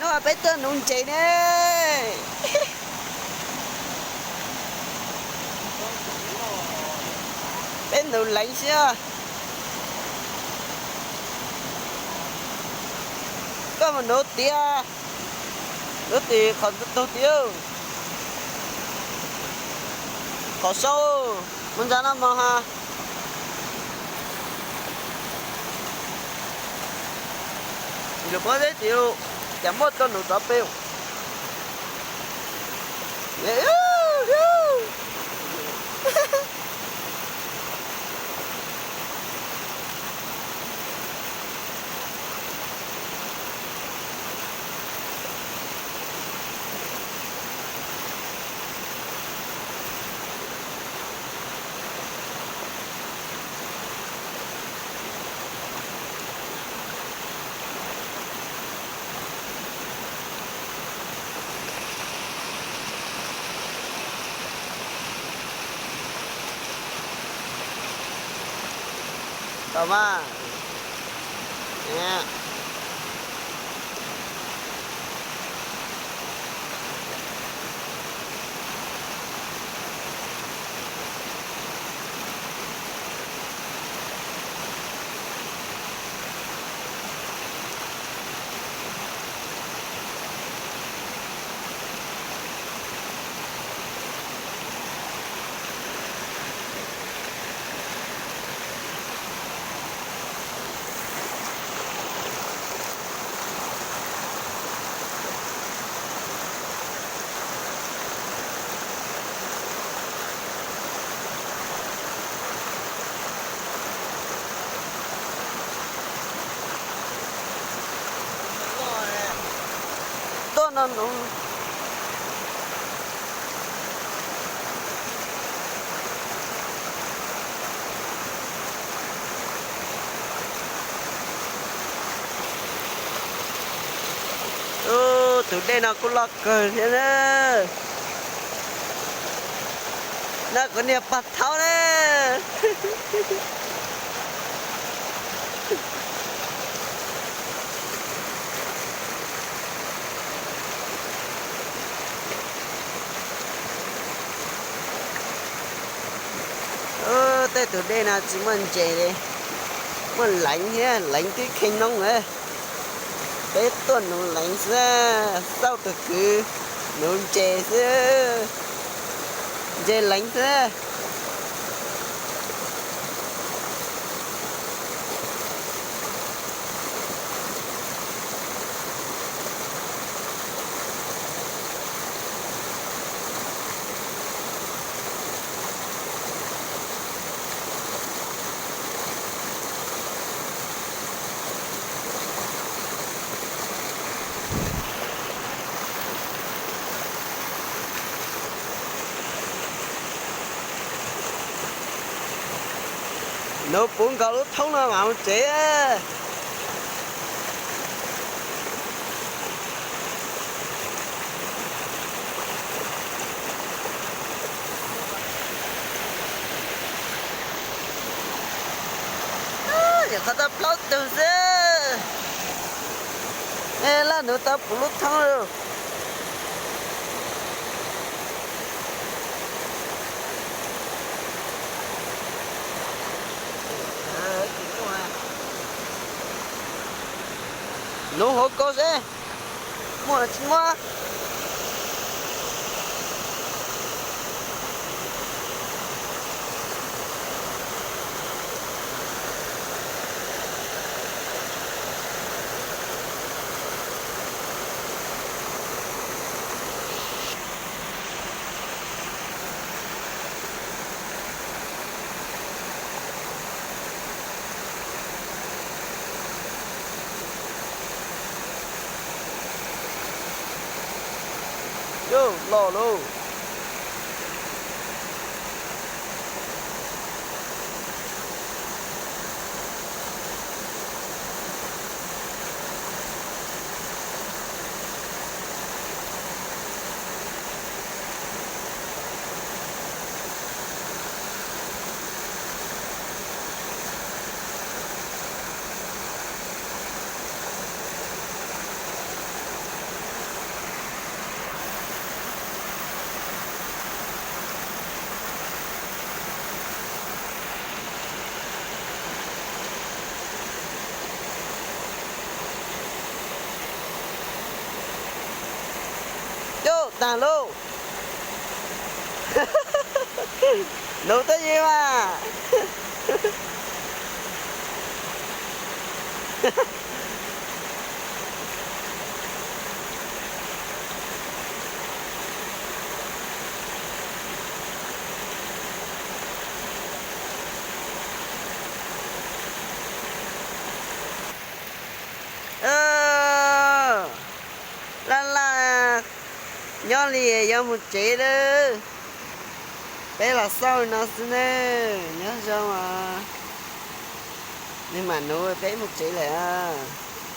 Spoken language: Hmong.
Peb tuaj nuv ntses ne. Peb nuv leev xwb. Koj mus nuv tiav, nuv tim qhov ntug tid. Qhov saud, muaj ntsa noj mov ha. Lus pob zeb tim, cas muaj tau nus rov pem. Tau mas. Tuaj no nus. Tus dej no kuj loj kawg thiab na. No kuv niag pog thaub na. Tej tus dej no tsis muaj ntses li, muaj leev thiab, leev twb kheej noob lawm. Peb tuaj nuv leev xwb, xauj tus kwv nuv ntses xwb, ntses leev xwb. Nuv puv nkaus lub thoob no mam mus tsev. Nyuam qhuav tau plaub tug xwb. Laj nuv tau puv lub thoob lawm. Nuv hauv ko seb muaj tsis muaj. Yus, loj lauj. Tag lauj. Nuv twb yeej mas. Laj laj nyob li yuav mus tsev lawm. Peb los xauj no xwb ne, nyob zoo os. Nws mam nuv peb mus tsev lawm os.